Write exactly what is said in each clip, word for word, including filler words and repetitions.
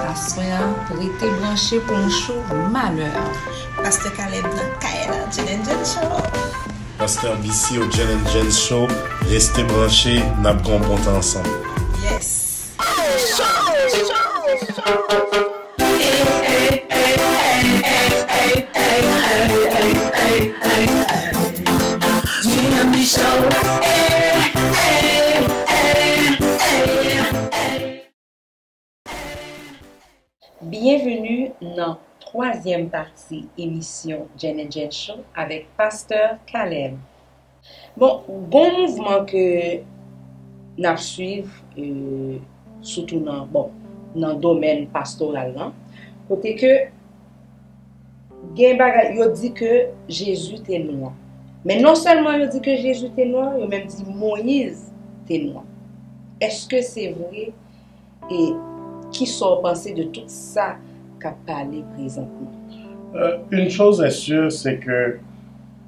Aswè a, rete branche pou yon show malè. Pastè Caleb nan kay la, Jen and Jen Show. Pastè B C au Jen and Jen Show, rete branche, n ap gen yon bon tan ansanm. Yes. Byenveni nan twazyèm pati emisyon Jen and Jen Show avèk Pastè Caleb. Bon, gon mouvman ke n ap swiv, e, sitou nan, bon, nan domèn pastoral lan, kote ke gen bagay, yo di ke Jezi te nwa. Men non sèlman yo di ke Jezi te nwa, yo menm di Moyiz te nwa. Èske se vre? E kisa w panse de tout sa k ap pale prezanteman? Euh, une chose est sûre, c'est que,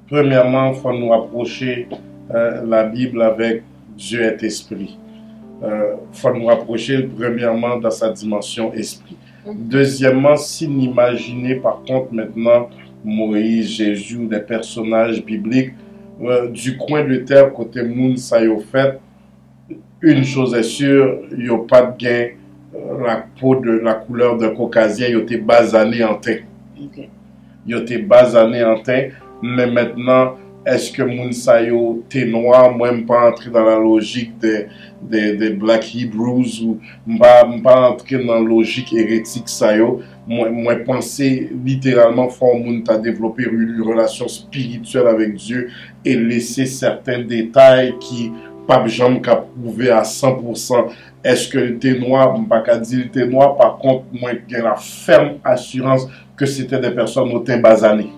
premièrement, faut nous rapprocher euh, la Bible avec Dieu est esprit. Euh, faut nous rapprocher, premièrement, dans sa dimension esprit. Deuxièmement, si n imajine, par contre, maintenant, Moïse, Jésus, des personnages bibliques, euh, du coin de terre kote moun sa yo fèt, une chose est sûre, yo pa t gen euh, la peau de la couleur d'un caucasien, yo te bazane an ten. Ok. Yo te bazane an ten, men mentnan, èske moun sa yo te nwa? Mwen, m pa antre dans la logique des, des, des Black Hebrews, ou m pa, m pa antre nan lojik eretik sa yo. Mwen, mwen panse literalman fò yon moun ta devlope yon relasyon espirityèl avèk Dye e lese sèten detay ki p ap janm ka pwouve a san pou san èske l te nwa. M pa ka di l te nwa, pa kont, mwen gen la fèm asirans ke se te de pèsòn o ten bazane.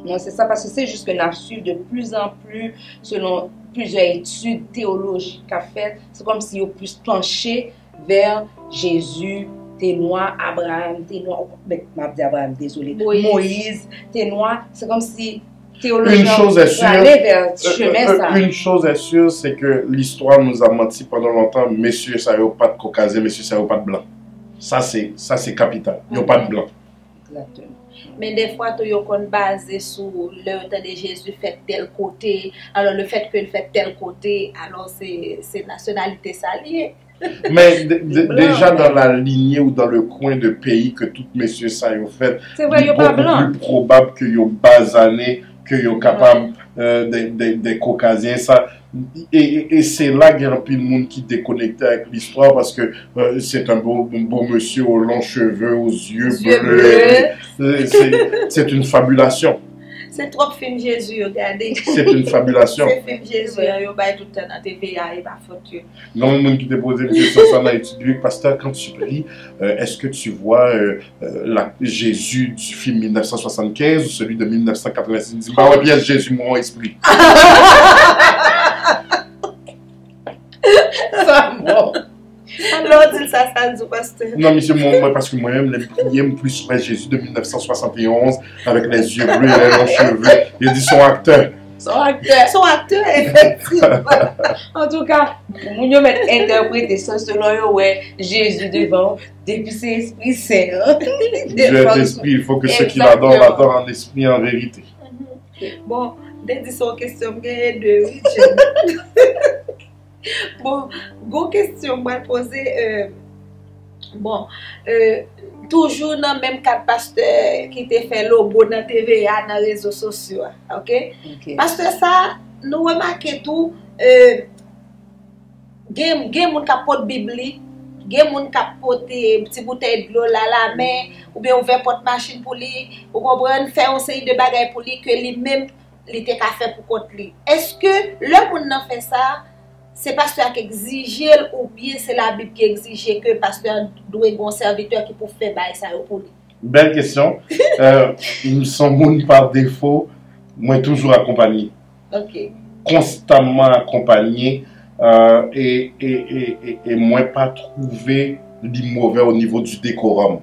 Non, se sa, paske se jis ke n ap swiv de plus en plus, selon plizyè etid teyolojik k ap fèt, se kòmsi yo plis panche vè Jezi te nwa, Abraham te nwa, men m ap di Abraham, dezole, Moyiz. Moyiz te nwa, se kòmsi Une teyolojyen chose est prale vè sûre, chemen euh, sa. euh, une chose est sûre, c'est que l'histoire nous a menti pendant longtemps. Mesye sa yo pa t kokazyen, mesye sa yo pa t blan. Ça, c'est, ça, c'est capital. Yo pa t blan. Exactement. Men defwa tou yo konn baze sou lè yo tande Jezi fèt tèl kote, alò le fèt ke l fèt tèl kote, alò se se nasyonalite sa l ye. Men de, de, déjà dans la lignée ou dans le coin de pays que tout mesye sa yo fèt, Se vre, yo pa blan. Plus probab ke yo bazane, ke yo kapab euh, de, de, de kokazyen sa. E, e, e se la gen anpil moun ki dekonekte avèk listwa paske euh, c'est un bon, bon monsieur aux longs cheveux, aux yeux Yeux bleus. C'est, c'est, c'est une fabulation. Se twòp fim Jezi yo gade. C'est une fabulation. Se fim Jezi an yo bay tout tan nan T V A, e pa fòt yo. Gen yon moun ki te poze m kesyon sa nan etid biblik, Pasteur, quand tu pries, euh, est-ce que tu vois euh, euh, la, Jésus du film mille neuf cent soixante-quinze ou celui de mille neuf cent quatre-vingt-six? M di, m pa wè pyès Jezi, m wè yon espri. Sa bon. Lè w di l sa, sa l di w, pastè. Non, misye, mwen, mwen, paske mwen menm, lè m priye, m plis wè Jezi de mil nèf san swasann e onz avèk les yeux bleus et les longs cheveux. Yo di se yon aktè. Se yon aktè. Se yon aktè, efektivman. Antouka, pou moun yo mèt entèprete sa selon yo wè Jezi devan w, depi se Espri Sen an. Dieu est esprit, il faut que ceux qui l'adorent l'adorent en esprit et en vérité. Bon, m te di se yon kesyon m genyen de, wi, Jen. Bon, gon kesyon m pral poze. Euh, bon, euh, toujou nan menm kad pastè ki te fè logo nan T V A, nan rezo sosyo a, ok? Ok. Pastè sa, nou remake tou, euh, gen, gen moun k ap pot bib li, gen moun k ap pote ti boutèy dlo la lamen, oubyen ouvè pòt machin pou li, ou konprann, fè yon seri de bagay pou li ke li menm li te ka fè pou kont li. Èske lè moun nan fè sa, se pastè a k egzije l oubyen se Labib ki egzije ke pastè a dwe gen yon sèvitè ki pou fè bagay sa yo pou li? Bèl kesyon. Euh, m se yon moun pa defo, mwen toujou akonpanye. Ok. Konstamman akonpanye. Euh, e, e, e, e, e mwen pa twouve li movè o nivo di dekorum.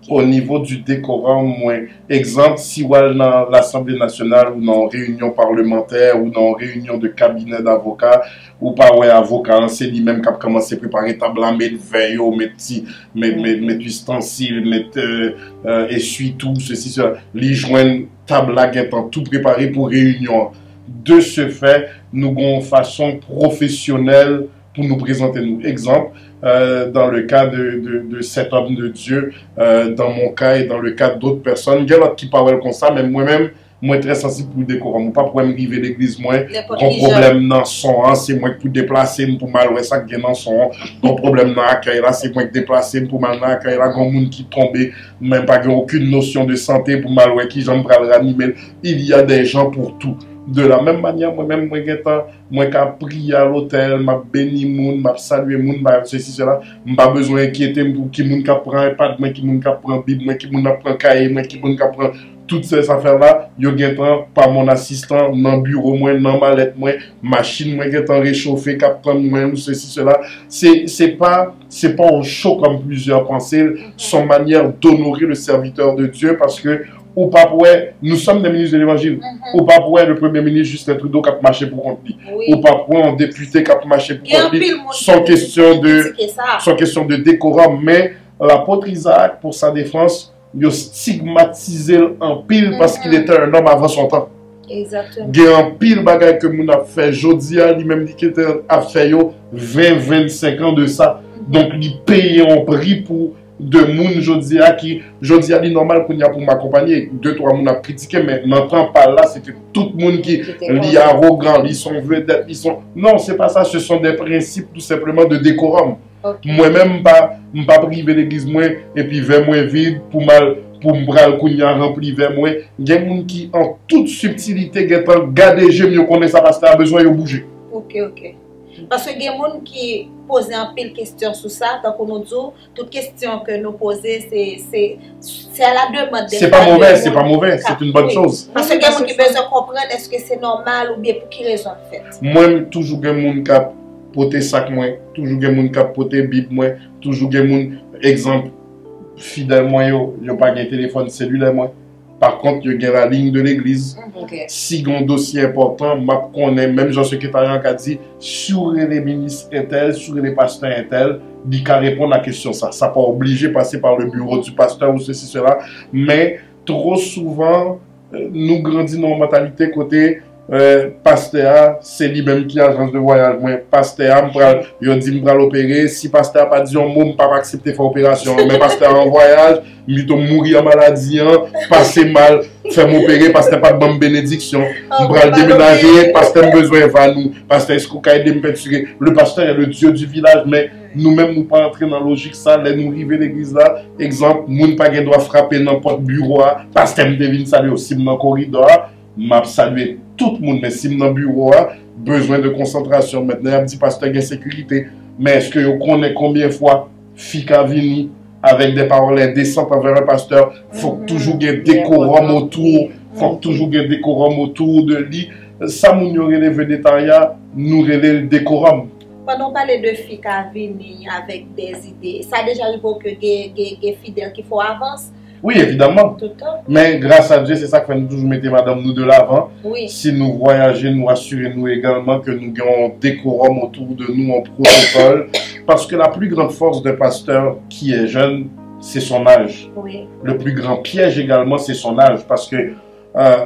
O nivo di dekoram, mwen, egzanp, si w al nan Lasanble Nasyonal ou nan yon reyinyon palmantè ou nan yon reyinyon de kabinè davoka, ou pa wè avoka an se li menm k ap kòmanse prepare tab la, met vè yo, met ti, met, met, met istansil, met euh, euh, eswitou, sesi, sela. Li jwenn tab la gentan tou prepare pou reyinyon an. De ce fait, nou gen yon fason pwofesyonèl pou nou prezante nou. Egzanp, euh, dans le cas de, de, de cet homme de Dieu, euh, dans mon cas et dans le cas d'autres personnes, gen lòt ki pa wè l konsa, men mwen menm, mwen trè sansib pou dekoram. Ou p ap wè m rive legliz mwen, gon pwoblèm nan son an, se mwen k pou deplase m pou m al wè sa k gen nan son an. Gon pwoblèm nan akèy la, se mwen k deplase m pou m al nan akèy la. Gon moun ki tonbe, men pa gen okenn nosyon de sante pou m al wè kijan m pral ranime l. Il y a des gens pour tout. De la menm manyè, mwen menm, mwen gentan, mwen ka priye a lotèl, m ap beni moun, m ap salye moun, m ap sesi, sela. M pa bezwen enkyete m pou ki moun k ap pran iPad mwen, ki moun k ap pran Bib mwen, ki moun ap pran kaye mwen, ki moun k ap pran tout se zafè la. Yo gentan, pa mon asistan, nan biwo mwen, nan malèt mwen, machin mwen gentan rechofe, k ap tann mwen, ou sesi, sela. Se, se pa, se pa yon cho kòm plizyè panse l, se yon manyè donore le serviteur de Dieu, paske ou p ap wè, nous sommes des ministres de l'évangile. Ou p ap wè le premye minis Justin Trudeau k ap mache pou kont li. Ou p ap wè yon depite k ap mache pou kont li. Se yon kesyon de, se yon kesyon de dekoram, men lapot Isaac, pour sa défense, yo stigmatize l anpil parce qu'il était un homme avant son temps. Gen anpil bagay ke moun ap fè jodi a, li menm li te ap fè yo ven, vennsenk an de sa. Donk, li peye yon pri pou de moun jodi a ki, jodi a, li nòmal kounye a pou m akonpanye. De, twa moun ap kritike, men nan tan pa l la, se te tout moun ki, li awogan, li se yon vedèt, li se yon, non, se pa sa, ce sont des principes tout simplement de décorum. Mwen menm, m pa, m p ap rive legliz mwen, epi vè mwen vid, pou m al, pou m pral kounye a ranpli vè mwen. Gen moun ki, an tout sibtilite, gentan gade je m, yo konnen sa pastè a bezwen, yo bouje. Ok, ok. Paske gen moun ki poze anpil kesyon sou sa, tankou nou di w, tout kesyon ke nou poze, se, se, se à la demande de Se pa move, se pa move, c'est une bonne chose. Paske gen moun ki bezwen konprann èske se nòmal oubyen pou ki rezon l fèt. Mwen, toujou gen moun k ap pote sak mwen, toujou gen moun k ap pote bib mwen, toujou gen moun, egzanp, fidèl mwen yo, yo pa gen telefòn selilè mwen. Pa kont, yo gen la ligne de l'église. Si gen yon dosye enpòtan, m ap konnen, menm jan sekretarya an ka di, si w rele minis entèl, si w rele pastè entèl, li ka reponn a kesyon sa. Sa pa oblije pase par le bureau du pasteur ou ceci, cela, men twò souvan, nou grandi nan yon mantalite kote pastè a, se li menm ki ajans de vwayaj mwen. Pastè a, m pral, yo di m pral opere. Si pastè a pa di yon mo, m p ap aksepte fè operasyon an. Men pastè a an vwayaj, m pito mouri an maladi an, pase mal, fè m opere, pastè pa t ban m benediksyon. M pral demenaje, pastè m bezwen van ou. Pastè, èske w ka ede m pentire? Le pasteur est le Dieu du village, men nou menm, nou pa antre nan lojik sa. Lè nou rive legliz la, egzanp, moun pa gen dwa frape nan pòt biwo a. Pastè, m te vin salye w. Si m nan koridò a, m ap salye tout moun, men si m nan biwo a, bezwen de konsantrasyon. Mentnan, y ap di pastè gen sekirite, men èske yo konnen konbyen fwa fi ka vini avèk de pawòl endesan anvè yon pastè? Fòk toujou gen dekoram otou, fòk toujou gen dekoram otou de li. Sa moun yo rele vedetaya, nou rele l dekoram. Pandan w pale de fi ka vini avèk dèzide, sa deja rive w ke gen, gen, gen fidèl ki fè w avans? Wi, evidaman. Men gras a Dye, se sa k fè nou toujou mete madanm nou de lavan. Si nou vwayaje, nou asire nou egalman ke nou gen yon dekoram otou de nou, yon pwotokòl. Paske la plus grande force d'un pasteur qui est jeune, c'est son âge. Le plus grand piège également, c'est son âge. Paske euh,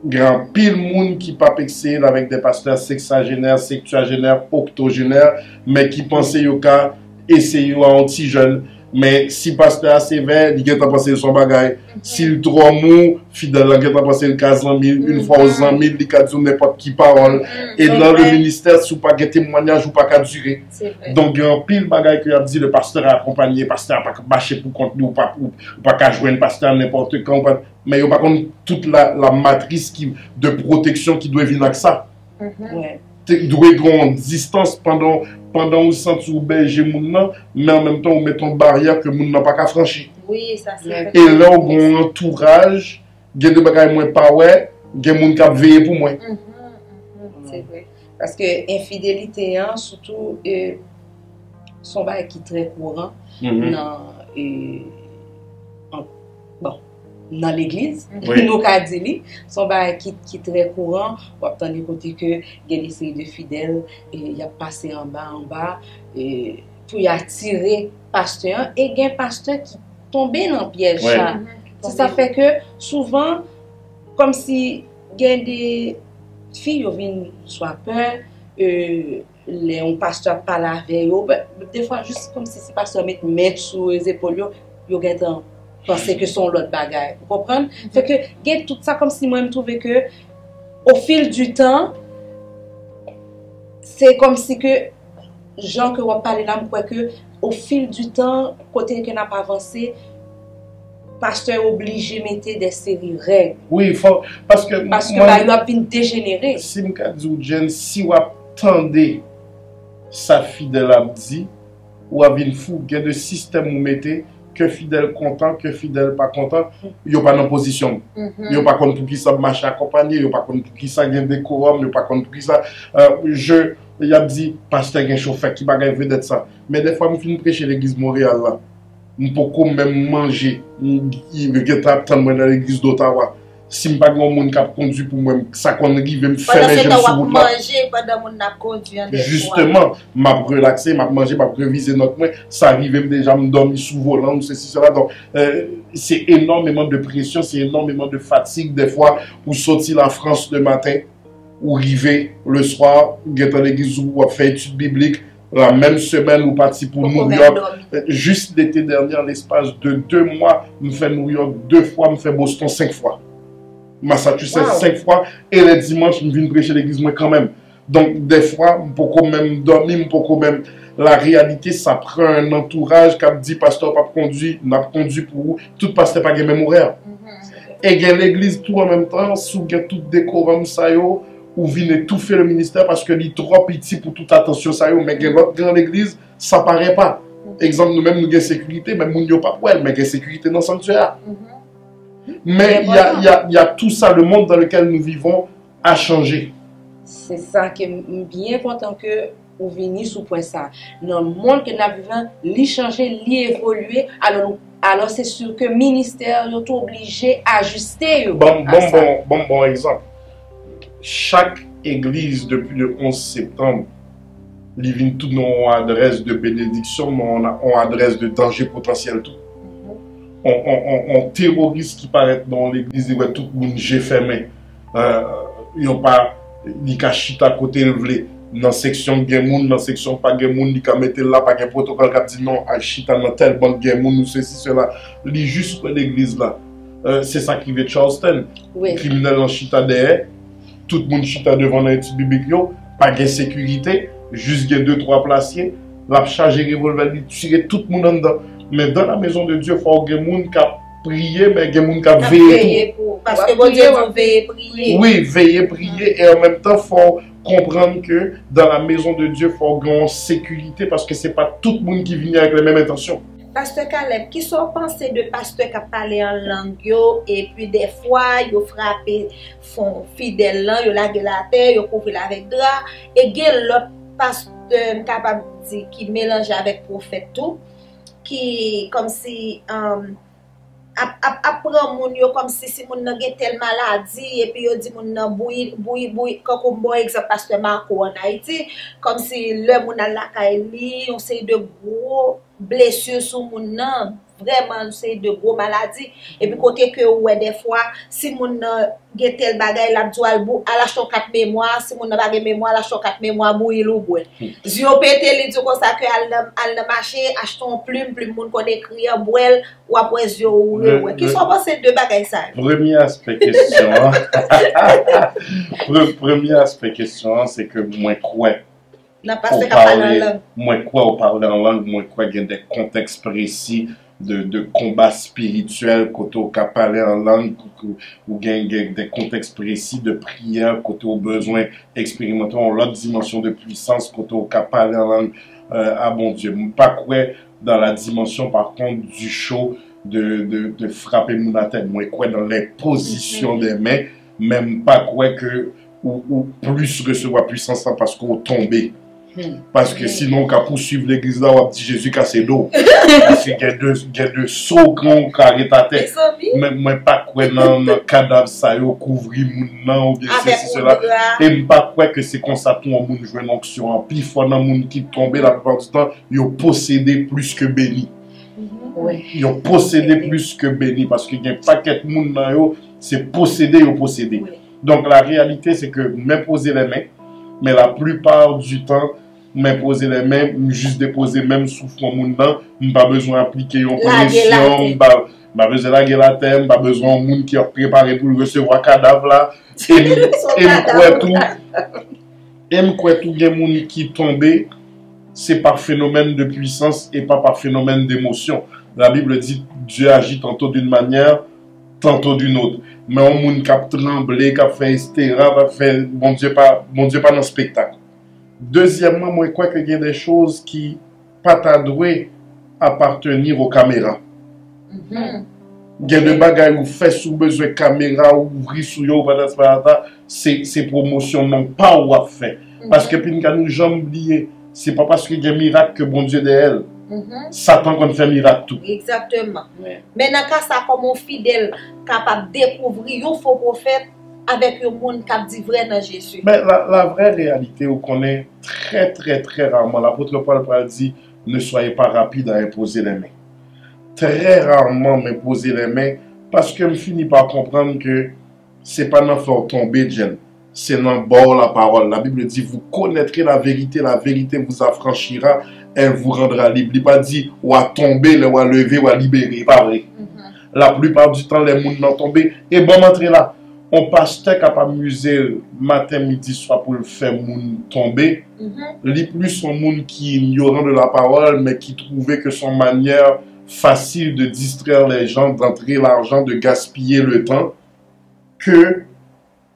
gen anpil moun ki p ap eseye l avèk de pastè seksajenè, sektuajenè, oktojenè, men ki panse yo ka eseye yo a yon ti jèn. Men si pastè a sevè, li gentan panse l se yon bagay. Si l twò mou, fidèl la gentan panse l ka zanmi l. Yon fwa w zanmi l, li ka di w nenpòt ki pawòl. E nan le ministè, si w pa gen temwanyaj, ou pa ka dire. Donk, gen anpil bagay ke y ap di, le pasteur a akonpanye, pastè a pa ka mache pou kont li, ou pa, ou, ou pa ka jwenn pastè a nenpòt kan, ou pa, men yo pa konn tout la, la matris ki, de pwoteksyon ki dwe vin ak sa. Te, dwe gen yon distans pandan, pandan ou santi ou bèje moun nan, men an menm tan ou met yon baryè ke moun nan pa ka franchi. E lè w gen yon antouraj, gen de bagay mwen pa wè, gen moun k ap veye pou mwen. Se vre. Paske enfidelite an, sitou, e, se yon bagay ki trè kouran nan, e, nan legliz, wi, nou ka di li. Se yon bagay ki, ki trè kouran. W ap tande kote ke gen de seri de fidèl, e, y ap pase anba, anba, e, pou y atire pastè an. E gen pastè ki tonbe nan pyèj sa. Se sa fè ke souvan, kòmsi gen de fi, yo vin swa pè, e, lè yon pastè ap pale avè yo, defwa jis kòmsi si pastè met men sou zepòl yo, yo gentan panse ke se yon lòt bagay. Ou konprann? Fè ke gen tout sa kòmsi mwen m twouve ke au fil du temps, se kòmsi ke jan ke w ap pale la, m kwè ke au fil du temps, kote ke n ap avanse, pastè yo oblije mete de seri règ. Wi, fò, paske paske bagay yo ap vin dejenere. Si m ka di w, Jen, si w ap tande sa fidèl ap di, w ap vin fou. Gen de sistèm ou mete, ke fidèl kontan, ke fidèl pa kontan, yo pa nan pozisyon m. Yo pa konn poukisa m mache akonpanye, yo pa konn poukisa gen dekorum, yo pa konn poukisa, euh, je, y ap di, pastè gen chofè, ki bagay vedèt sa. Men defwa m fin preche legliz Monreyal la, m poko menm manje. M, yo gentan ap tann mwen nan legliz d'Ottawa. Si m pa gen yon moun k ap kondui pou mwen, sa konn rive m fèmen je m sou wout la. Pandan se tan w ap manje pandan moun nan ap kondui an defwa. Jisteman, m ap relakse, m ap manje, m ap revize nòt mwen. Sa rive m deja, m dòmi sou volan, m sesi, sela. Donk, euh, se enòmeman de presyon, se enòmeman de fatig. Defwa, ou soti Lafrans le maten, ou rive le swa, ou gentan legliz ou, w ap fè etid biblik, la menm semèn ou pati pou New York. Jis lete dènye, an lespas de de mwa, m fè New York de fwa, m fè Boston senk fwa. Massachusetts senk fwa, e lè dimanch, m vin preche legliz mwen kanmenm. Donk, dèfwa, m poko menm dòmi, m poko menm. La réalité, sa pran yon antouraj k ap di, pastè w p ap kondui, n ap kondui pou ou. Tout pastè pa gen menm orè. E gen legliz tou an menm tan, si w gen tout dekorum sa yo, ou vin etoufe le ministè paske li twò piti pou tout atansyon sa yo. Men gen lòt gran legliz, sa parè pa. Egzanp, nou menm nou gen sekirite, men moun yo p ap wè l, men gen sekirite nan sanktyè a. Men y a, y a, y a tout ça, le monde dans lequel nous vivons a changé. Se sa ke m, m byen kontan ke ou vini sou pwen sa. Nan mond ke n ap viv lan, li chanje, li evolye, alò, alò se sur ke ministè yo tou oblije ajiste yo. Ban m, ban m bon, ban m bon egzanp. Chak egliz depi le onze septanm, li vin tounen yon adrès de benediksyon, men yon, yon adrès de danje potansyèl tou. On, on, on, on teworis ki parèt nan yon legliz, li wè tout moun je fèmen. Euh, yo pa, li ka chita kote l vle. Nan seksyon gen moun, nan seksyon pa gen moun, li ka mete l la, pa gen pwotokòl k ap di non, al chita nan tèl bank gen moun ou sesi, sela. Li jis wè legliz la. Euh, se sa k rive Charleston. Kriminèl lan chita dèyè, tout moun chita devan nan etid biblik yo, pa gen sekirite, jis gen de twa plasye, l ap chaje revòlvè, li tire tout moun anndan. Men dans la maison de Dieu, fò w gen moun k ap priye, men gen moun k ap veye tou. Paske Bondye di w veye priye. Wi, veye priye, e an menm tan, fò w konprann ke dans la maison de Dieu, fò w gen yon sekirite, paske se pa tout moun ki vini avèk les mêmes intentions. Pastè Caleb, kisa w panse de pastè k ap pale an lang yo, epi dèfwa yo frape fon fidèl lan, yo lage l atè, yo kouvri l avèk dra, e gen lòt pastè, m kapab di, ki melanje avèk pwofèt tou, ki kòmsi, um, ap, ap, ap pran moun yo kòmsi si moun nan gen tèl maladi, epi yo di moun nan bouyi, bouyi, bouyi, kankou m ba w egzanp pastè Marco ann Ayiti, kòmsi lè moun al lakay li, yon seri de gwo blesi sou moun nan, vrèman, yon seri de gwo maladi, epi kote ke ou wè dèfwa, si moun nan gen tèl bagay, l ap di w al bou-, al achte yon kat memwa, si moun nan pa gen memwa, al achte yon kat memwa, bouyi l ou bwè. Zye w pete, li di w konsa ke al nan, al nan mache, achte yon plim, plim moun konn ekri an, bwè l, w ap wè zye w ouvri, w wè. Kisa w panse de bagay sa yo? Premye aspè kesyon an, pre-, premye aspè kesyon an, se ke mwen kwè nan pastè k ap pale an lang. Mwen kwè w pale an lang, mwen kwè gen de kontèks presi de, de konba espirityèl kote w ka pale an lang, ou, ou gen, gen de kontèks presi de priyè kote w bezwen eksperimante yon lòt dimansyon de pwisans kote w ka pale an lang, euh, a Bondye. M pa kwè dans la dimension, par contre, du show de, de, de frape moun atè. Mwen kwè dans l'imposition des mains, men m pa kwè ke ou, ou plis resevwa pwisans lan paske w tonbe. Paske sinon, w ka pouswiv legliz la, w ap di Jezi kase do w. Paske gen de, gen de so gran w ka ret atè. Men mwen pa kwè nan, nan kadav sa yo kouvri moun nan oubyen sesi sela. E m pa kwè ke se konsa tou yon moun jwenn onksyon an. Pi fò nan moun ki tonbe, laplipa di tan, yo posede plis ke beni. Yo posede plis ke beni, paske gen pakèt moun nan yo, se posede yo posede. Donk, la réalité, c'est que mwen poze lè men, men la plupart du temps, mwen poze lè men, m jis depoze men m sou fwon moun nan, m pa bezwen aplike yon presyon, m pa, m pa bezwen lage l atè, m pa bezwen yon moun ki ap prepare pou l resevwa kadav la. E m, e m kwè tou, e m kwè tou gen moun ki tonbe, se pa fenomèn de pwisans e pa pa fenomèn demosyon. La Bible dit, Dieu agit tantôt d'une manière, tantôt d'une autre. Men yon moun k ap tranble, k ap fè estera, k ap fè, Bondye pa, Bondye pa nan spektak. Dezyèmman, mwen kwè ke gen de choz ki pa ta dwe appartenir aux caméras. Gen de bagay ou fè, si w bezwen kamera ouvri sou yo, patati patata, se, se pwomosyon non pa w w ap fè. Paske pinga nou janm bliye, se pa paske gen mirak ke Bondye dèyè l. Satan konn fè mirak tou. Egzakteman. Men nan ka sa, kòman w fidèl kapab dekouvri yon fo pwofèt avèk yon moun k ap di vrè nan Jezi? Men la, la vraie réalité, ou konnen, très, très, très rarement, lapot Pòl pral di, ne soyez pas rapides à imposer les mains. Très rarement, m enpoze lè men, paske m fini pa konprann ke se pa nan fè w tonbe, Jen. Se nan ba w lapawòl. La Bible dit, vous connaîtrez la vérité, la vérité vous affranchira, elle vous rendra libre. Li pa di, w a tonbe, lè w a leve, w a libere. E pa vre. Laplipa di tan, lè moun nan tonbe, e ban m antre la. On pastè k ap amize l maten, midi, swa pou l fè moun tonbe, li plis yon moun ki ignorant de la parole, mais qui trouvait que c'est une manière facile de distraire les gens, d'entrer l'argent, de gaspiller le temps, que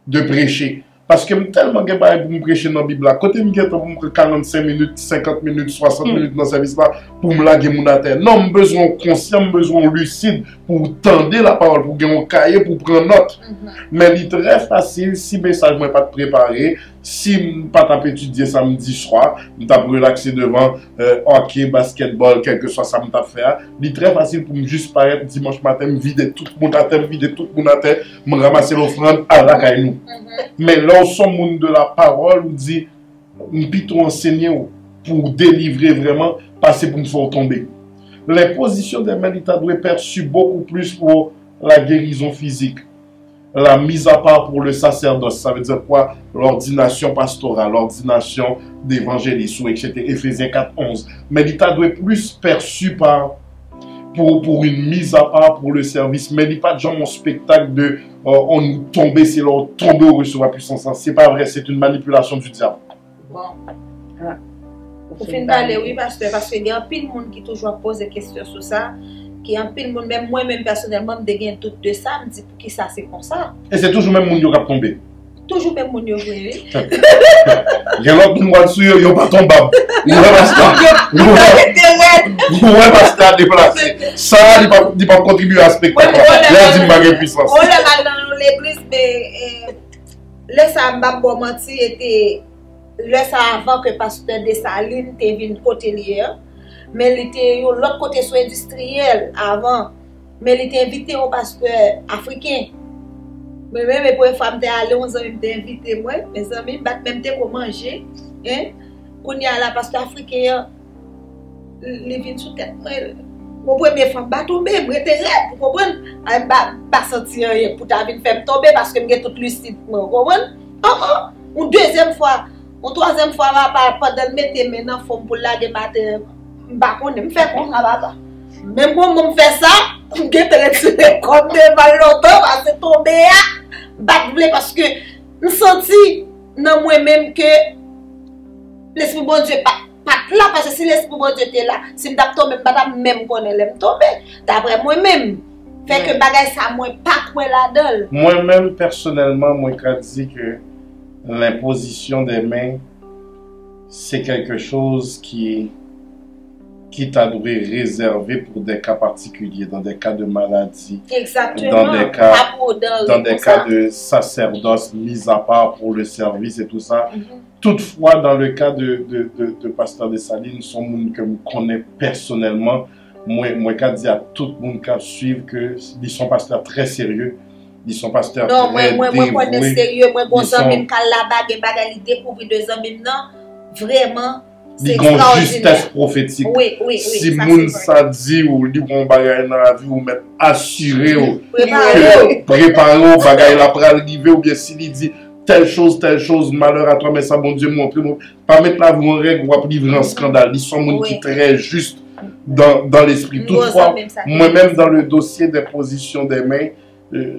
de prêcher. Paske m tèlman gen bagay pou m preche nan Bib la. Kote m gen tan pou m pran karannsenk minit, senkant minit, swasant minit nan sèvis la pou m lage moun atè? Non, m bezwen w konsyan, m bezwen w lisid pou w tande lapawòl, pou w gen yon kaye pou w pran nòt. Men li trè fasil, si mesaj mwen pa t prepare, si m pa t ap etidye samdi swa, m t ap relakse devan, euh, hockey, basketball, kèlkeswa sa m t ap fè a, li trè fasil pou m jis parèt dimanch maten, m vide tout moun atè, m vide tout moun atè, m ranmase lofrann, al lakay nou. Men lè w s on moun de la parole, ou di, m pito ansenye w pou w delivre vrèman, pase pou m fè w tonbe. L'imposition des mains, li ta dwe pèsi bokou plis pou la guérison physique. La mise à part pour le sacerdoce, ça veut dire quoi? L'ordination pastorale, l'ordination d'évangéliste, ou et cetera. Éphésiens quatre onze. Men li ta dwe plis pèsi pa pou, pou une mise à part pour le service. Men li pa t janm yon spektak de, euh, on tonbe, se lè w tonbe ou resevwa pwisans lan. Se pa vre, c'est une manipulation du diable. Bon. Ou fin pale, wi, pastè, paske gen anpil moun ki toujou ap poze kesyon sou sa, ki anpil moun, menm mwen menm pèsonèlman, m te gen dout de sa, m di, poukisa se konsa? E se toujou menm moun yo k ap tonbe. Toujou menm moun yo vre, wi. Gen lòt moun w al sou yo, yo pa tonbab. Ou wè pastè, ou wè, ou wè pastè a deplase. Sa a, li pa, li pa kontribye a spektak la. Lè l di m pa gen pwisans. Yon lè m al nan yon legliz, men, eh, lè sa a, m p ap ba w manti, e te lè sa a avan ke pastè Desalin te vin kote l ye an. Men li te yon lòt kote sou Endistriyèl avan. Men li te envite yon pastè afriken. Mwen menm, e premye fwa m te ale, yon zanmi m te envite mwen. Mezanmi, m pa t menm te ko manje. Hein? Kounye a la, pastè afriken an, li vin sou tèt mwen. Bon, premye fwa m pa tonbe, m rete rèd, ou konprann? Ay, m pa, m pa santi anyen pou ta vin fè m tonbe, paske m gen tout lisid mwen, ou konprann? An, an, yon dezyèm fwa, yon twazyèm fwa, papa, pandan l mete men nan fwon m pou l lage m atè, m pa konnen, m fè konsa, papa. Menm moman m fè sa, m gentan retire kò m devan l lontan, paske tonbe a, m pa t vle, paske m santi nan mwen menm ke Lespri Bondye pa, pa t la, paske si Lespri Bondye te la, si m t ap tonbe, m pa t ap menm konnen lè m tonbe, daprè mwen menm. Fè ke bagay sa, mwen pa kwè ladan l. Mwen menm, pèsonèlman, mwen ka di ke l'imposition des mains, c'est quelque chose qui, qui ta dwe réservé pour des cas particuliers, dans des cas de maladie, dans des cas, dans des cas de sacerdoce, mis à part pour le service et tout ça. Toutfwa, dans le cas de, de, de, de pastè Desalin, se yon moun ke m konnen pèsonèlman. Mwen, mwen ka di a tout moun k ap swiv ke li se yon pastè trè serye, li se yon pastè trè devwe. Non, mwen, mwen, mwen konnen serye. Mwen gon zanmi m k al laba, gen bagay li dekouvri de zanmi m nan. Vrèman, se ekstraòdinè. Li gon jistès pwofetik. Wi, wi, wi, si moun sa di w li gon bagay nan lavi, ou mèt asire w ke prepare w, bagay la pral rive, oubyen si li di telle chose, telle chose, malheur à toi, men sa Bondye montre nou. Pa met lavi w an règ, w ap livre an skandal. Li se yon moun ki trè jis dans, dans l'esprit. Toutfwa, mwen menm, dans le dossier des positions des mains, euh,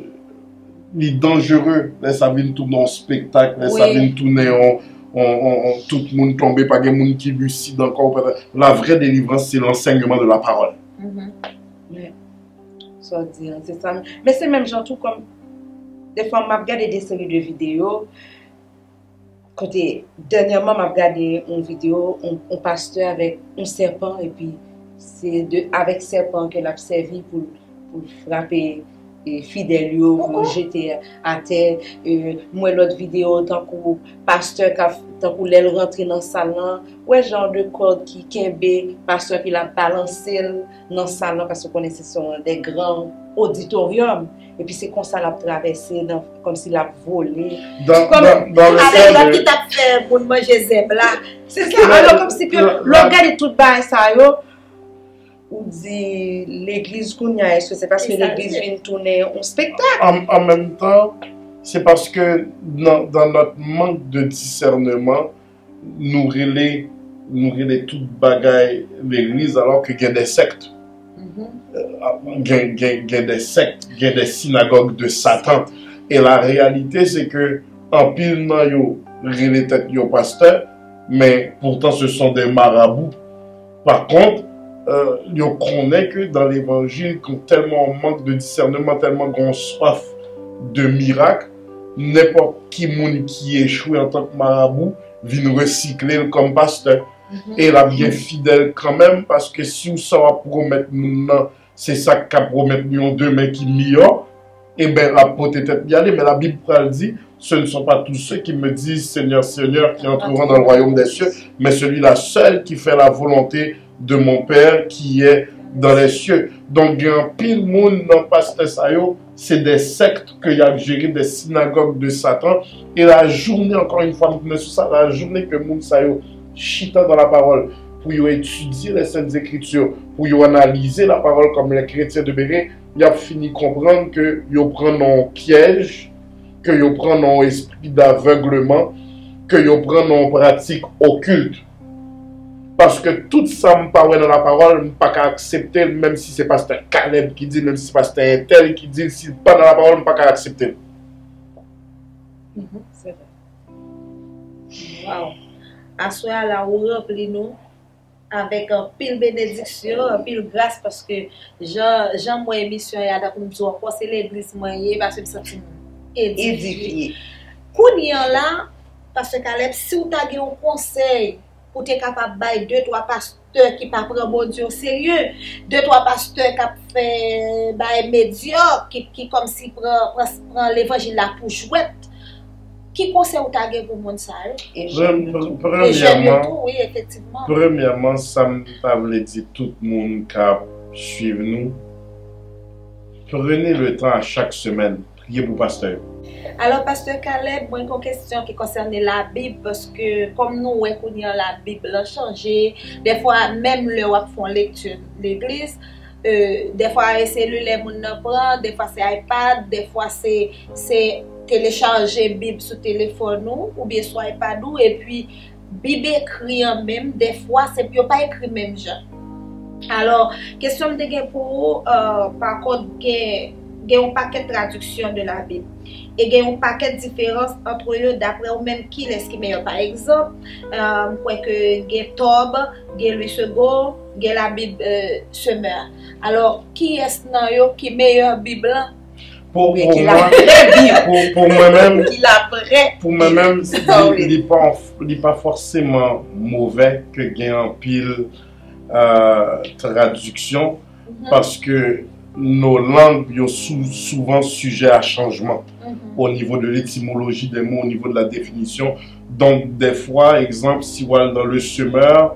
li danjere lè sa vin tounen yon spektak, lè sa vin tounen yon, yon, yon, yon tout moun tonbe, pa gen moun ki lisid ankò. La vraie délivrance, c'est l'enseignement de la parole. Sa w di an, se sa. Men se menm jan tou kòm defwa m ap gade de seri de videyo kote dènyèman m ap gade yon videyo yon, yon pastè avèk yon sèpan epi se de avèk sèpan ke l ap sèvi pou, pou l frape e, fidèl yo, pou yo jete atè. E, m wè lòt videyo tankou pastè k ap, tankou lè l rantre nan sal lan, wè jan de kòd ki kenbe pastè epi l ap balanse l nan sal lan, paske w konnen se se yon de gran oditoryòm, epi se konsa l ap travèse, nan, kòmsi l ap vole. Dans, dans, dans le cas de... Ki t ap fè moun manje zèb la. Se sa, alò kòmsi ke lè w gade tout bagay sa yo, ou di legliz kounye a, èske se paske legliz vin tounen yon spektak? En, en même temps, c'est parce que dans, dans notre manque de discernement, nou rele, nou rele tout bagay legliz, alors que gen des sectes. Gen, gen, gen des sectes, gen des synagogues de Satan. Et la réalité, c'est que anpil nan yo rele tèt yo pastè, mais pourtant ce sont des marabouts. Par contre, euh, yo konnen ke dans l'évangile, gen tèlman yon manque de discernement, tèlman gen yon swaf de mirak, nenpòt ki moun ki echwe antank marabou vin resikle l kòm pastè. E l ap gen fidèl kanmenm, paske si w sa w ap pwomèt moun nan, se sa k ka pwomèt li yon demen ki miyò, enben, l ap pote tèt li ale. Men Labib pral di, ce ne sont pas tous ceux qui me disent, Seigneur, Seigneur, qui entreront dans le royaume des cieux, mais celui-là seul qui fait la volonté de mon Père qui est dans les cieux. Donk, gen anpil moun nan pastè sa yo, se de sèkt ke y ap jere, de sinagòg de Satan. E lajounen, encore une fois, m tounen sou sa, lajounen ke moun sa yo chita dans la parole, pou yo etidye les Saintes Écritures, pou yo analize la parole comme les chrétiens de Bénin, y ap fini konprann ke yo pran nan yon pyèj, ke yo pran nan yon espri d'avègleman, ke yo pran nan yon pratik okilt. Paske tout sa m pa wè nan lapawòl, m pa ka aksepte l, menm si se pastè Caleb ki di l, menm si se pastè entèl ki di l, si l pa nan lapawòl, m pa ka aksepte l. Mhm, se vre. Waw. Aswè a la, ou ranpli nou avèk anpil benediksyon, anpil gras, paske jan, jan m wè emisyon an, tankou m di w ankò, se legliz mwen ye, paske m santi m edifye. Kounye a la, pastè Caleb, si w ta gen yon konsèy pou te kapab bay de twa pastè ki pa pran Bondye o serye, de twa pastè k ap fè bagay medyòk, ki, ki kòmsi pran, pran, pran levanjil la pou jwèt, ki konsèy ou ta gen pou moun sa yo? E jèn yo tou. E jèn yo tou, wi, efektivman. Premyèman, sa m ta vle di tout moun k ap swiv nou, prenez le temps à chaque semaine, priye pou pastè yo. Alò, pastè Caleb, mwen gen yon kesyon ki konsène Labib, paske kòm nou wè kounye a Labib lan chanje, dèfwa menm lè w ap fè yon lekti legliz, euh, dèfwa se selilè moun nan pran, dèfwa se iPad, dèfwa se, se telechaje Bib sou telefòn ou, oubyen sou iPad ou, epi Bib ekri an menm, dèfwa, se, yo pa ekri menm jan. Alò, kesyon m te gen pou ou, euh, pa kont, gen, gen yon pakèt tradiksyon de Labib. E gen yon pakèt diferans antre yo, daprè ou menm, kilès ki meyè? Pa egzanp, euh, m kwè ke gen Tòb, gen Louis Segond, gen Labib, euh, Semeur. Alò, kiyès nan yo ki meyè Bib lan? Pou, pou mwen, pou, pou mwen menm, pou mwen menm, li, li pa, li pa fòseman movè ke gen anpil, euh, tradiksyon, paske nos langues yo sou, souvent sujet à changement au niveau de l'étymologie des mots, au niveau de la définition. Donk, dèfwa, egzanp, si w al nan Le Semeur,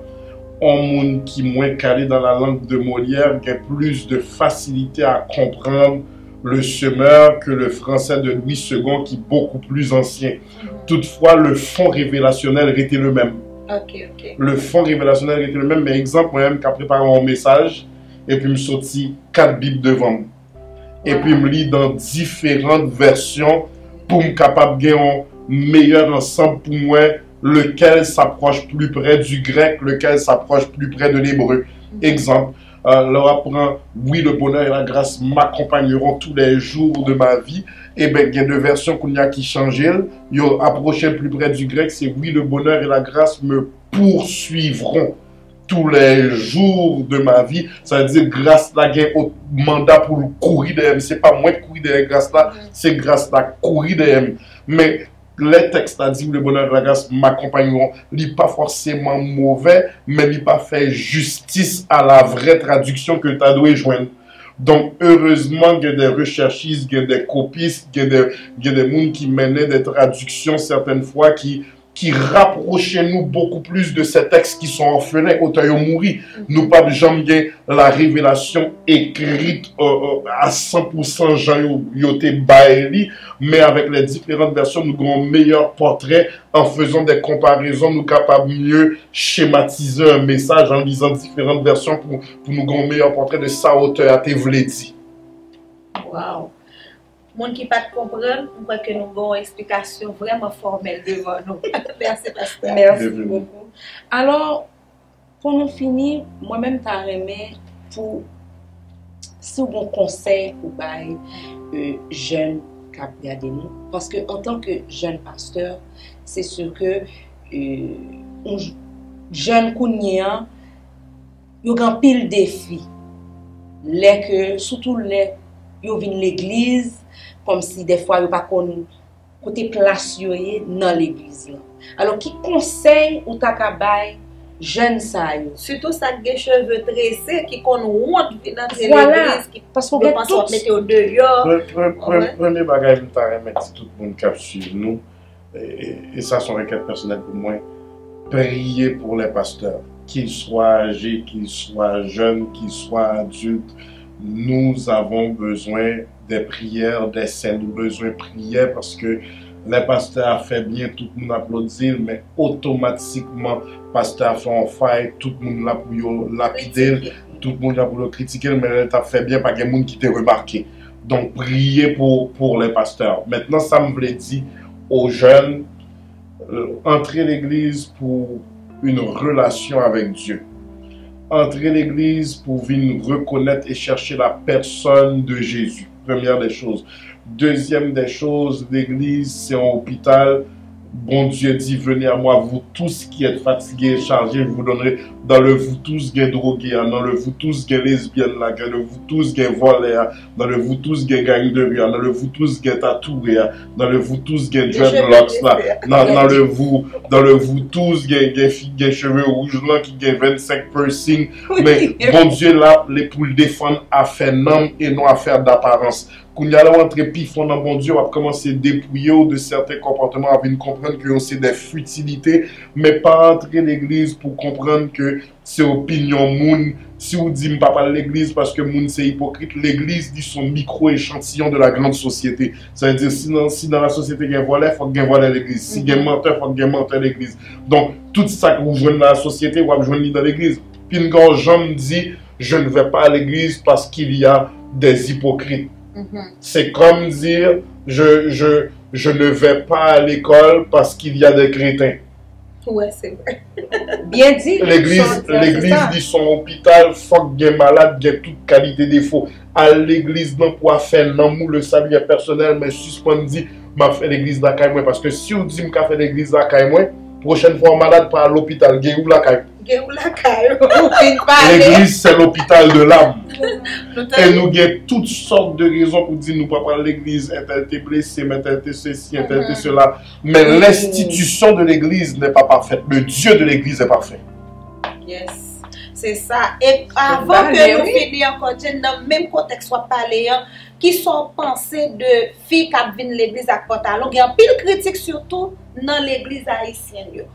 on moun ki mwen kale dans la langue de Molière gen plis de fasilite a konprann Le Semeur ke le français de Louis Segond ki bokou pli ansyen. Toutfwa, le fond révélationnel rete le menm. Ok, ok. Le fond révélationnel rete le menm, men egzanp, mwen menm ka prepare yon mesaj, epi m soti kat Bib devan m. Epi m li dan diferan vèsyon pou m kapab gen yon meyè ansanm pou m wè lequel s'approche plus près du grec, lequel s'approche plus près de l'hébreu. Egzanp, euh, lè w ap pran, oui, le bonheur et la grâce m'accompagneront tous les jours de ma vie, e ben gen de vèsyon kounye a ki chanje l, yo apwoche l pli prè du grec, se oui, le bonheur et la grâce me poursuivront tous les jours de ma vie. Sa vle di gras la gen manda pou l kouri dèyè m. Se pa mwen k kouri dèyè gras la, se gras la k kouri dèyè m. Men lè tèks la di, le bonheur et la grâce m'accompagneront, li pa fòseman move, men li pa fè jistis a la vrè tradiksyon ke l ta dwe jwenn. Donk, erezman, gen de rechèchis, gen de kopis, gen de, gen de moun ki mennen de tradiksyon sètèn fwa ki, ki rapwoche nou bokou plis de se tèks ki son òfelen, otè yo mouri. Nou p ap janm gen la revelasyon ekrit a san pou san jan yo, yo te bay li, men avèk lè diferan vèsyon, nou gen yon meyè pòtrè an fezan de konparezon, nou kapab mye chematize yon mesaj an lizan diferan vèsyon pou, pou nou gen yon meyè pòtrè de sa otè a te vle di. Wow! Moun ki pa t konprann, m kwè ke nou gen yon eksplikasyon vrèman fòmèl devan nou. Mèsi, pastè. Mèsi bokou. Alò, pou nou fini, mwen menm ta renmen pou si w gen konsèy pou bay euh, jèn k ap gade nou, paske antanke jèn pastè, se si ke euh, jèn kounye an, yo gen anpil defi. Lè ke, sitou lè yo vin legliz, kòmsi dèfwa yo pa konn kote plas yo ye nan legliz lan. Alò, ki konsèy ou ta ka bay jèn sa yo? Sitou sa k gen cheve trese, ki konn wont vin antre legliz, ki yo panse w ap mete yo deyò. Premye bagay m ta renmen di tout moun k ap swiv nou, e sa se yon rekèt pèsonèl pou mwen, priye pou lè pastè, qu'il soit âgé, qu'il soit jeune, qu'il soit adulte, nous avons besoin des prières des saints, nou bezwen priyè paske lè pastè a fè byen, tout moun aplodi l, men otomatikman pastè a fè yon fay, tout moun la pou yo lapide l, tout moun la pou yo kritike l, men lè l t ap fè byen, pa gen moun ki te remake. Donk, priye pou, pou lè pastè. Mentnan, sa m vle di o jèn, antre legliz pou une relation avec Dieu. Antre legliz pou vin rekonèt e chèche la personne de Jésus. Première des choses. Deuxième des choses, legliz se yon opital. Bondye di, venez à moi, vous tous qui êtes fatigués et chargés, je vous donnerai. Dans le vous tous, gen dwoge a, dans le vous tous, gen lesbyèn la, dans le vous tous, gen vòlè a, dans le vous tous, gen gang de rue a, dans le vous tous, gen tatoué a, dans le vous tous, gen dreadlocks la, dans, dans le vous, dans le vous tous, gen, gen fi gen cheve wouj lan ki gen vennsenk piercing. Men Bondye la, li pou l defann afè nanm e non afè daparans. Kounye a la w antre pi fon nan Bondye, w ap kòmanse depouye w de sèten konpòtman, w ap vin konprann ke yo se de fitilite, men pa antre legliz pou konprann ke se opinyon moun. Si w di m pa pral legliz paske moun se ipokrit, legliz li se yon mikro echantiyon de la grande société. Sa vle di si nan, si nan la sosyete gen vòlè, fòk gen vòlè legliz. Si gen mantè, fòk gen mantè legliz. Donk, tout sa ke w jwenn nan la sosyete, w ap jwenn li nan legliz. Pinga w janm di, je ne vais pas à l'église parce qu'il y a des hypocrites. C'est comme dire, je, je, je ne vais pas à l'école parce qu'il y a des crétins. Ouais, c'est vrai. Byen di. Legliz, legliz li se yon opital, fòk gen malad, gen tout kalite defo. Al legliz nan pou afè nanm ou, le salut est personnel, men sispann di m ap fè legliz lakay mwen, paske si w di m ka fè legliz lakay mwen, pwochèn fwa w malad, pa al lopital, gen ou lakay. Gen ou lakay ou vin pale. Legliz se lopital de lam. E nou gen tout sòt de rezon pou di nou pa pral legliz, entèl te blese m, entèl te sesi, entèl te sela. Men l'institution de l'église n'est pas parfaite. Le Dieu de l'église est parfait. Yes. Se sa. E avan ke nou fini ankò, Jane, nan menm kontèks w ap pale an, kisa w panse de fi k ap vin legliz ak pantalon? Gen anpil kritik sitou nan legliz ayisyèn yo.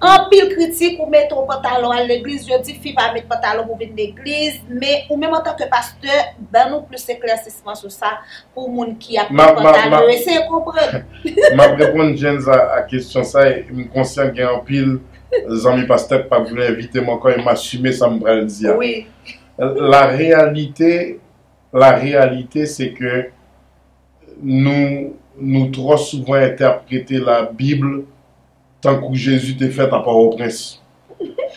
Anpil kritik, ou mete yon pantalon al legliz, yo di fi pa met pantalon pou vin legliz, men ou menm antanke pastè, ban nou plis eklèsisman sou sa pou moun ki ap met pantalon yo eseye konprann. M ap reponn James a, a kesyon sa, e m konsyan gen anpil zanmi pastè k p ap vle envite m ankò, e m asime sa m pral di a. La réalité, la réalité, c'est que nou, nou twò souvan entèprete Labib tankou Jezi te fè a Pòtoprens.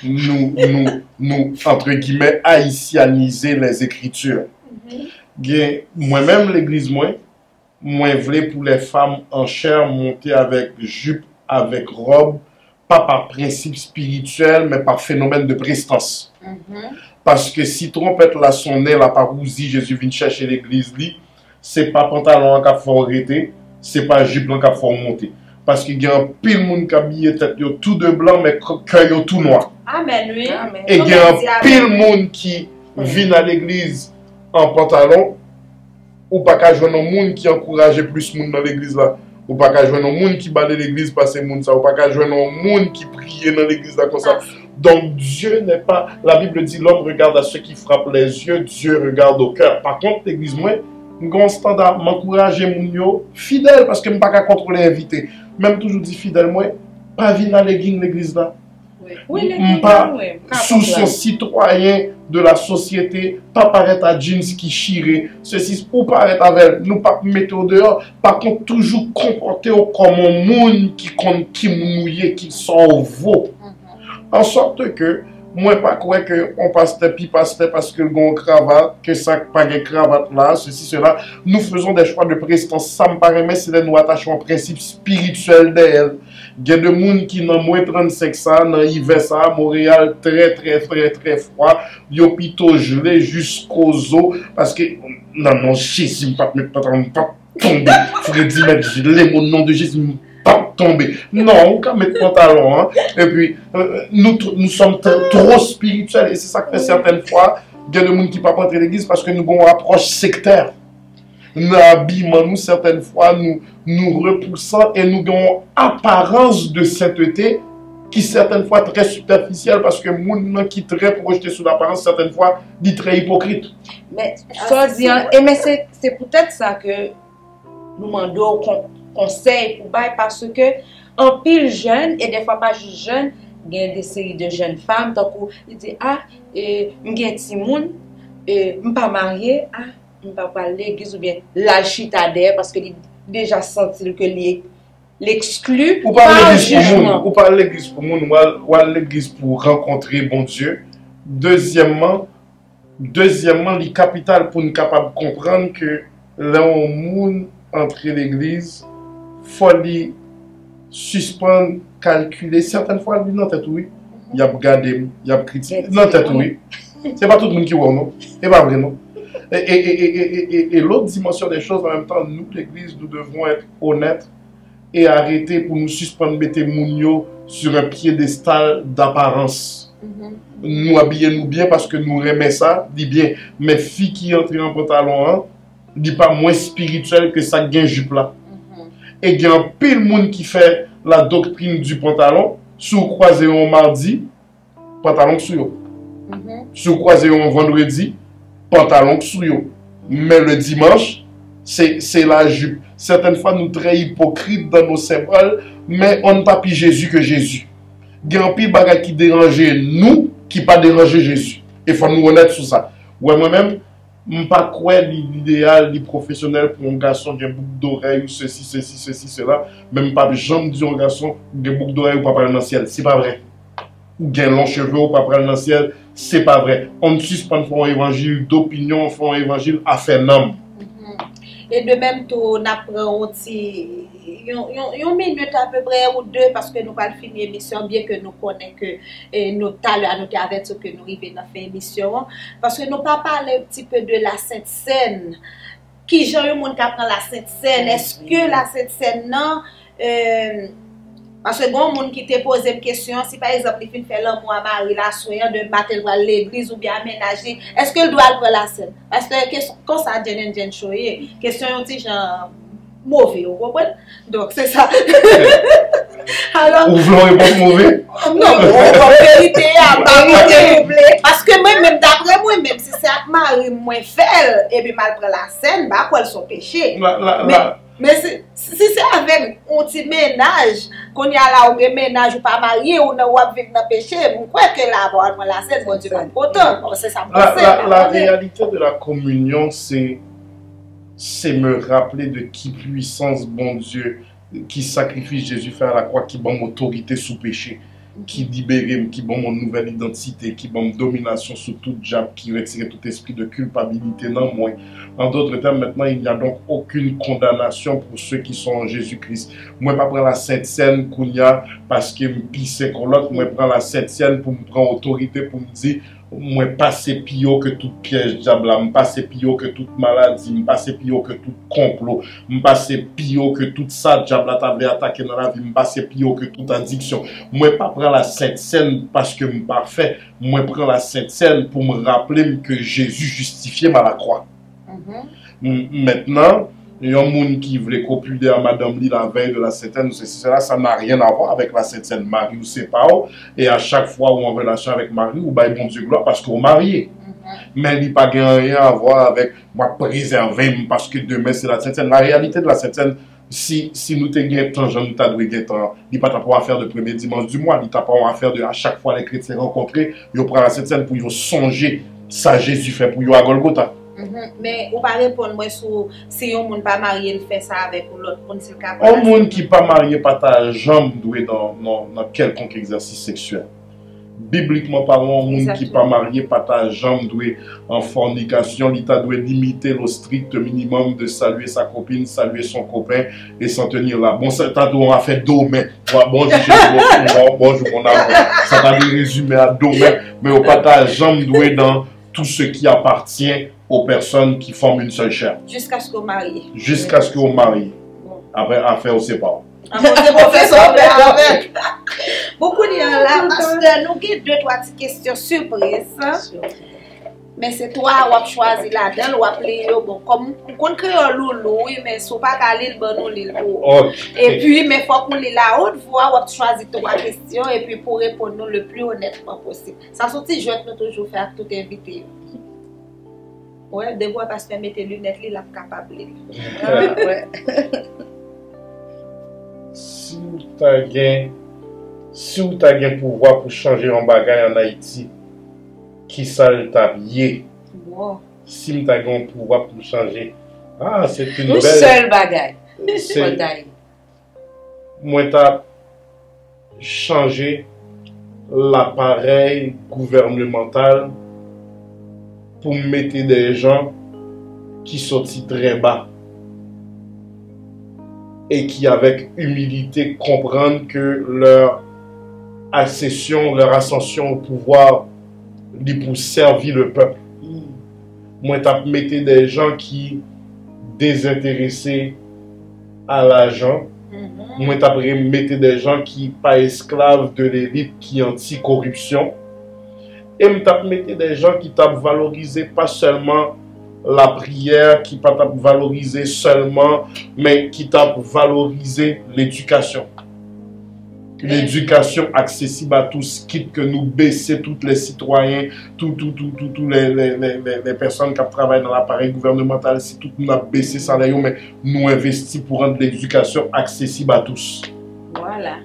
Nou, nou, nou, entre guillemets, haïtianiser les Écritures. Gen, mwen menm, legliz mwen, mwen vle pou les femmes en chair monte avèk jip, avèk ròb, pa pa prensip espirityèl, men pa fenomèn de prestans. Paske si twonpèt la sonnen, l ap wouzi Jezi vin chèche legliz li, se pa pantalon an k ap fè w rete, se pa jip lan k ap fè w monte. Paske gen anpil moun k abiye tèt yo tou de blan, men k-, kè yo tou nwa. Amèn, wi. E gen anpil moun ki vin a legliz an pantalon, ou pa ka jwenn yon moun ki ankouraje plis moun nan legliz la. Ou pa ka jwenn yon moun ki bale legliz pase moun sa. Ou pa ka jwenn yon moun ki priye nan legliz la konsa. Donc, Dieu n'est pas, la Bible dit, l'homme regarde à ce qui frappe les yeux, Dieu regarde au cœur. Pa kont, legliz mwen, m gen yon standa, m ankouraje moun yo fidèl, paske m pa ka kontwole envite. Men m toujou di fidèl mwen, pa vin a legging legliz la. M pa, si w se yon sitwayen de la sosyete, pa parèt a jeans ki chire, sesi, ou parèt avè l, nou p ap mete w deyò. Pa kont, toujou konpòte w kòm yon moun ki konn ki moun ou ye, ki sa w vo. An sòt ke mwen pa kwè ke yon pastè pi pastè paske l gen yon kravat, ke sa k pa gen kravat la, sesi, sela. Nous faisons des choix de prestance. Sa m pa renmen, se lè nou atache yon prensip espirityèl dèyè l. Gen de moun ki nan mwen trannsenk sa, nan ivè sa, Montréal trè, trè, trè, trè fwa. Yo pito jle jiskozo, paske nan non Jezi, m p ap met pantalon, m p ap tonbe. Fredi mèt jle m, o non de Jezi, m p ap tonbe. Non, ou ka met pantalon an. Epi, euh, nous, nous sommes tr-, trop spirituels, e se sa k fè sètèn fwa, gen de moun ki p ap antre legliz paske nou gen yon apwòch sektè. Nan abiman nou, sètèn fwa, nou, nou repousan e nou gen yon aparans de sentete ki sètèn fwa trè sipèfisyèl, paske moun nan ki trè pwojte sou laparans, sètèn fwa, li trè ipokrit. Men, sa w di an, e men se, se poutèt sa ke nou mande w kon-, konsèy pou bay, paske anpil jèn, e dèfwa pa jis jèn, gen de seri de jèn fanm, tankou, li di, a, e, m gen timoun, e, m pa marye, a, m pa pral legliz, oubyen l al chita dèyè paske li deja santi l ke li, l ekskli pa jijman. Ou pa al legliz pou moun, ou pa al legliz pou moun, ou al, ou al legliz pou rankontre Bondye. Dezyèmman, dezyèmman, li kapital pou n kapab konprann ke lè yon moun antre legliz, fò li sispann kalkile. Sètèn fwa, li nan tèt ou, wi. Y ap gade m, y ap kritike. Nan tèt ou, wi. Se pa tout moun ki wè w, non. E pa vre, non. E, e, e, e, e, e, e, e lòt dimansyon de choz, an menm tan, nou, legliz, nous devons être honnêtes et arrêter pou nou sispann mete moun yo sur un piédestal d'apparence. Nou abiye nou byen paske nou renmen sa, li byen. Men fi ki antre an pantalon an, li pa mwens espirityèl ke sa k gen jip la. E gen anpil moun ki fè la doctrine du pantalon, si w kwaze yo yon madi, pantalon k sou yo. Si w kwaze yo yon vandredi, pantalon k sou yo. Men le dimanche, se, se la jupe. Sètèn fwa, nou trè ipokrit dans nos symboles, men on n pa pi Jezi ke Jezi. Gen anpil bagay ki deranje nou, ki pa deranje Jezi. E fò nou onèt sou sa. Ou wè, mwen menm, m pa kwè li ideyal, li pwofesyonèl pou yon gason gen bouk dorèy ou sesi, sesi, sesi, sela. Men m p ap janm di yon gason gen bouk dorèy ou p ap al nan syèl. Se pa vre. Ou gen lon cheve ou p ap al nan syèl. Se pa vre. Ann sispann fè yon evanjil dopinyon, fè yon evanjil afè nanm. E de menm tou, n ap pran yon ti, yon, yon, yon minit apeprè ou de, paske nou pral fini emisyon, byen ke nou konnen ke, e, nou, talè a, nou te avèti w ke nou rive nan fen emisyon an. Paske nou pa pale un petit peu de la Sent Sèn. Kijan yon moun ka pran la Sent Sèn? Èske la Sent Sèn nan, e, paske gen yon moun ki te poze m kesyon, si pa egzanp li fin fè lanmou a mari l aswè an, demen maten l pral legliz oubyen a mennaj li, èske l dwe al pran la Sent? Paske kes-, konsa Jen and Jen Cho ye. Kesyon yon ti jan move, ou konprann? Donk, se sa. Alò, ou vle yon repons move? Non, bon, bon, verite a, pa move. Paske mwen menm, dapre mwen menm, si se ak mari m mwen fè l, epi m al pran lasèn, m pa kwè l se yon peche. La, la, men, la. Men si, si se avèk yon ti mennaj, kounye a la ou gen mennaj, ou pa marye, ou nan, w ap viv nan peche, m kwè ke la, w al pran lasèn, Bondye p ap kontan. Bon, se sa m panse, m pa konnen. La, la, la réalité de la communion, c'est, c'est me rappeler de ki pwisans Bondye, ki sakrifis Jezi fè a la kwa, ki ban m otorite sou peche, ki libere m, ki ban m yon nouvèl idantite, ki ban m dominasyon sou tout dyab, ki retire tout espri de kilpabilite nan mwen. En d'autres termes, maintenant, il n'y a donc aucune condamnation pour ceux qui sont en Jésus-Christ. Mwen pa pran lasent sèn kounye a paske m pi sen ke lòt. Mwen pran lasent sèn pou m pran otorite, pou m di, mwen pase pi wo ke tout pyèj dyab la, m pase pi wo ke tout maladi, m pase pi wo ke tout konplo, m pase pi wo ke tout sa dyab la ta vle atake nan lavi m, m pase pi wo ke tout adiksyon. Mwen pa pran lasent sèn paske m pafè, mwen pran lasent sèn pou m raple m ke Jezi jistifye m alakwa. M-, mentnan, yon moun ki vle kopile a madanm li la veille de la Sainte Seine, ou sesi, sela, ça n'a rien à voir avec la Sainte Seine. Mari w se pa w, e a chak fwa ou an relasyon avèk mari w, ou bay Bondye glwa paske w marye. Men li pa gen anyen a vwa avèk, m ap prezève m paske demen se la Sainte Seine. La réalité de la Sainte Seine, si, si nou te gen tan jan nou ta dwe gen tan, li pa t ap yon afè de premye dimanch di mwa, li t ap yon afè de a chak fwa lè kretyen rankontre, yo pran la Sainte Seine pou yo sonje sa Jezi fè pou yo a Gòlgota. Men ou pa reponn mwen sou si yon moun pa marye, l fè sa avèk yon lòt moun, si l ka pran la Sainte Seine. Yon moun ki pa marye pa ta janm dwe nan, nan, nan kèlkonk egzèsis seksyèl. Biblikman palan, yon moun ki pa marye pa ta janm dwe an fònikasyon, li ta dwe limite le strict minimum de saluer sa copine, saluer son copain et s'en tenir là. Bon, sa ta dwe yon afè domen. Bon, bonjou, cheri, bon, bon, bonjou, mon amour. Sa ta dwe rezime a domen, men yo pa ta janm dwe nan tout ce qui appartient aux personnes qui forment une seule chair. Jiskaske w marye. Jiskaske w marye. Bon. Apre, afè w se pa w. Apre, se pwofesè w fè avèk. Bon, kounye a la, pastè, nou gen de, twa ti kesyon sipriz. Men se twa w ap chwazi ladan l, w ap li yo. Bon, kòm m konn kreyòl ou lou, wi, men si w pa ka li l, ban nou li l pou ou. Ok. Epi, men fòk ou li l a haute voix, w ap chwazi twa kesyon, epi pou reponn nou le plus honnêtement possible. Sa se yon ti jwèt nou toujou fè ak tout envite yo. Ou wè, depi w wè pastè mete linèt li, l ap kapab li l. Ah, wè. Si w ta gen, si w ta gen pouvwa pou chanje yon bagay ann Ayiti, kisa l t ap ye? Bon. Si m ta gen yon pouvwa pou m chanje, ah, c'est une belle, yon sèl bagay. Mwen t ap chanje laparèy gouvènemantal pou m mete de jan ki soti trè ba e ki, avec humilité, comprendre que leur accession, leur ascension au pouvoir, li pou sèvi le pèp. Mwen t ap mete de jan ki dezenterese a lajan. Mwen t ap re-, mete de jan ki pa esklav de lelit, ki anti koripsyon. E m t ap mete de jan ki t ap valorize pa sèlman lapriyè, ki pa t ap valorize sèlman, men ki t ap valorize ledikasyon. Une éducation accessible à tous, quitte que nou bese tout lè sitwayen, tout, tout, tout, tout, tout lè, lè, lè, lè, lè pèsòn k ap travay nan laparèy gouvènemantal, si tout moun ap bese salè yo, men nou envesti pou rann ledikasyon accessible à tous. Vwala.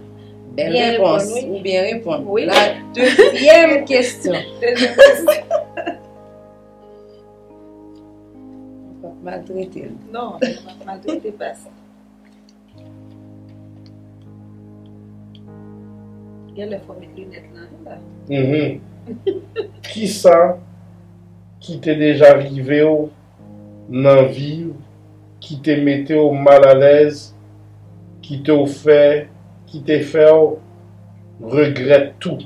Bèl repons, ou byen reponn. Wi. La dezyèm kesyon. Dezyèm kesyon. Ou p ap maltrete l. Non, m ap maltrete pastè. Genlè fò w met linèt lan wi la. Mhm. Kisa ki te deja rive w nan vi w ki te mete w malalèz, ki te w fè, ki te fè w regrèt tou?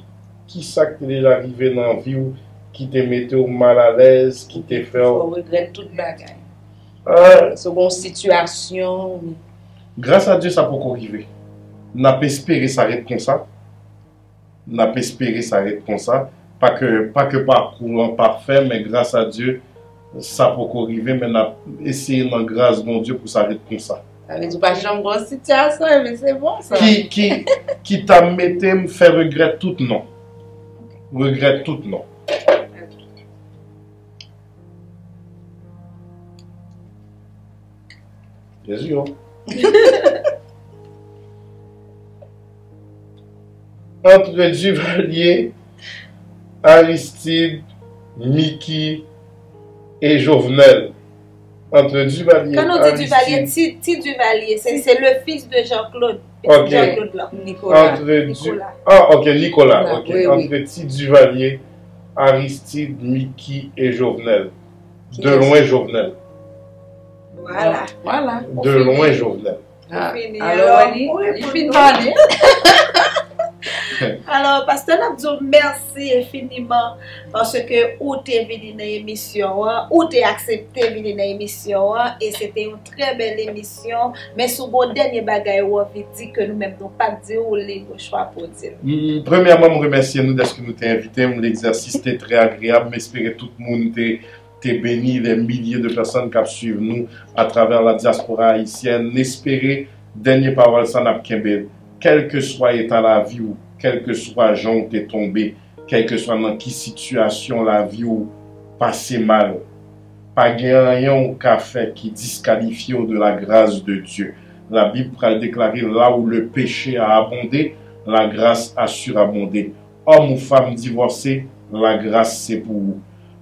Kisa ki te deja rive nan vi w ki te mete w malalèz, ki te fè w... Fò w regrèt tout bagay. Ah. Se yon sitiyasyon. Gras a Dye, sa poko rive. N ap espere sa ret konsa. N ap espere sa ret konsa. Pa ke, pa ke pakou an pafè, men gras a Dye, sa poko rive, men n ap eseye nan gras Bondye pou sa ret konsa. Sa vle di w pa janm gen yon sitiyasyon, ebyen se bon sa. Ki, ki, ki ta mete m fè regrèt tout non. Regrèt tout non. Jezi, o. Entre Duvalier, Aristide, Mickey et Jovenel. Entre Duvalier, Quand on dit Duvalier, Aristide. Ti, Ti Duvalier, c'est, c'est le fils de Jean-Claude. Ok. Jean-Claude là. Nicolas. Entre Du-, Nicolas. Ah, ok, Nicolas, Nicolas, ok. Oui, oui. Entre Ti Duvalier, Aristide, Mickey et Jovenel. De loin, Jovenel. Voilà. Voilà. De loin, Jovenel. Ah, fini. Alò, alò, li, li fin pale. Alò, pastè, n ap di w mèsi enfiniman paske ou te vini nan emisyon an, ou te aksepte vini nan emisyon an, e se te yon trè bèl emisyon. Men si w gen yon dènye bagay ou anvi di ke nou menm nou pa t di w, ou lib, ou chwa pou w di l. Mm, premyèman, m remèsye nou dèske nou te envite m. Legzèsis te trè agreyab. M espere tout moun te te beni les milliers de personnes k ap swiv nou atravè la diaspora haïtienne. N espere dènye pawòl sa n ap kenbe l. Kèlkeswa eta lavi w, kèlkeswa jan w te tonbe, kèlkeswa nan ki sitiyasyon lavi w pase mal, pa gen anyen w ka fè ki diskalifye w de la grâce de Dieu. Labib pral deklare, là où le péché a abondé, la grâce a surabondé. Òm ou fanm divòse, lagras se pou ou.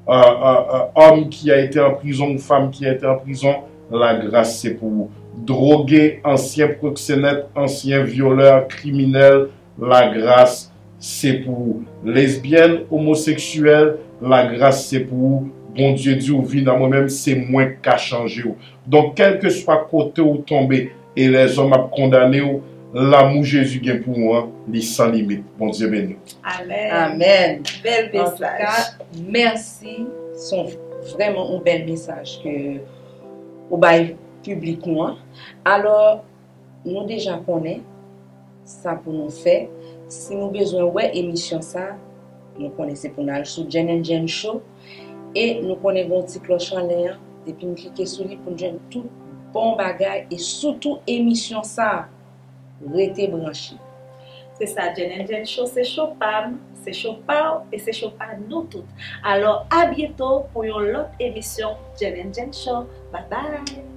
Euh, euh, euh, homme qui a été en prison ou femme qui a été en prison, lagras se pou ou. Dwoge, ansyen pwoksenèt, ansyen vyolè, kriminèl, lagras se pou ou. Lesbyèn, omoseksyèl, lagras se pou ou. Bondye di w vin a mwen menm, se mwen k ka chanje w. Donk, kèlkeswa kote w tonbe, e lèzòm ap kondane w, lanmou Jezi gen pou ou an, li san limit. Bondye beni w. Amèn. Amèn. Bèl mesaj. Antouka, mèsi. Se yon, vrèman yon bèl mesaj ke ou bay piblik nou an. Alò, nou deja konnen sa pou nou fè. Si nou bezwen wè emisyon sa, nou konnen se pou n al sou Jen and Jen Show. E nou konnen gen yon ti klòch anlè an. Depi n klike sou li pou n jwenn tout bon bagay e sitou emisyon sa. Rete branche. Se sa, Jen and Jen Show, se show pa m, se show pa w e se show pa nou tout. Alò, a byento pou yon lòt emisyon Jen and Jen Show. Babay!